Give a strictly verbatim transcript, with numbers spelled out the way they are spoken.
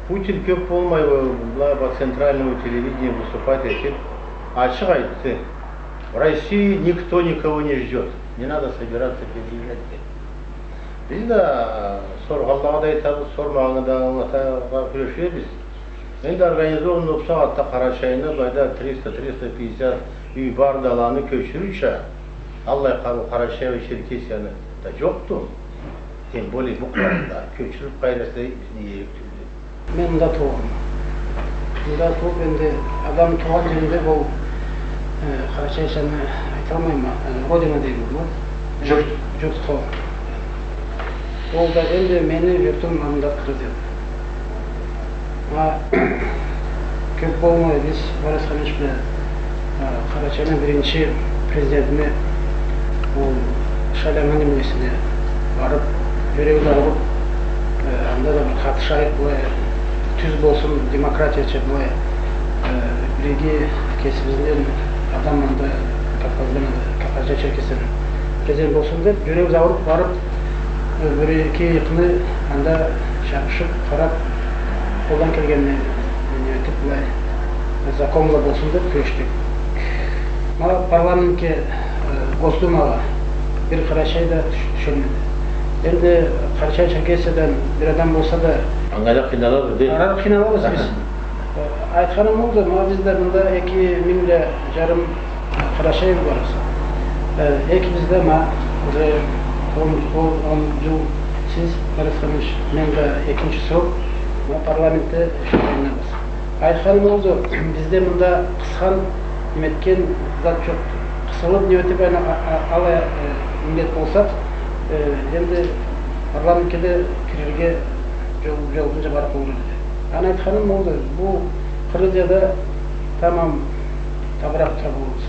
Путин кёп болмай, былай по центральному телевидению выступать этип, ачыкъ айтды: «В России никто никого не ждёт. Не надо собираться переезжать», — деди. Биз да, э, соргъанлагъа да айтабыз, сормагъаннга да ангылатыргъа кюрешебиз. Энди организованно бусагъатда Къарачайны былайда триста, триста пятьдесят юй барды, аланы кёчюрюрча, аллай къарыу Къарачай бла Черкесияны да жокъду. Тем более бу къарыуда кёчюрюп къайры эсе бизни иерик тюлдю. Мен мында туугъанма. Мында тууп, энди адам туугъан жеринде ол, э, къарачайчаны айталмайма, э, родина дейме, ол журт. Журт, хо. Ол да энди мени журтум анда Къыргъызияда. Ма кёп болмай биз Борис Ханич бла, э, Къарачайны биринчи президентине, ол Шаляны немесине барып, жюрегибиз ауруп, э, анда да бир къатышайыкъ, былай тюз болсун, демократияча, былай, э, бир-эки кесибизден адам анда Кавказдан, Кавказча Черкесден президент болсун деп, жюрегибиз ауруп барып, э, бир-эки ыйыкъны анда чабышып, къарап, къолдан келгенин, не этип, былай, закон бла болсун деп кюрешдик. Ма парламентге, э, Госдумагъа бир къарачай да тюш-, тюшалмады. Энди Къарачай-Черкесиядан бир адам болса да, анга да къыйналабыз, дей. Ары къыйналабыз биз. Э, айтханым олду, ма бизде мында эки минг да жарым къарачай барыбыз. Э, экибиз да ма уже он, он, он жыл сиз, Борис Ханич, мен да экинчи срок ма парламентде ишлейбиз. Айтханым олду, бизде мында къысхан, неме этген зат жокъду. Къысылып, неме этип, ана, а-, а-, алай, э, миллет болсакъ, э, энди парламентге да кирирге жол, жол боюнча барып болур эди. Аны айтханым олду, бу Къыргъызияда тамам табыракъ табылыбыз.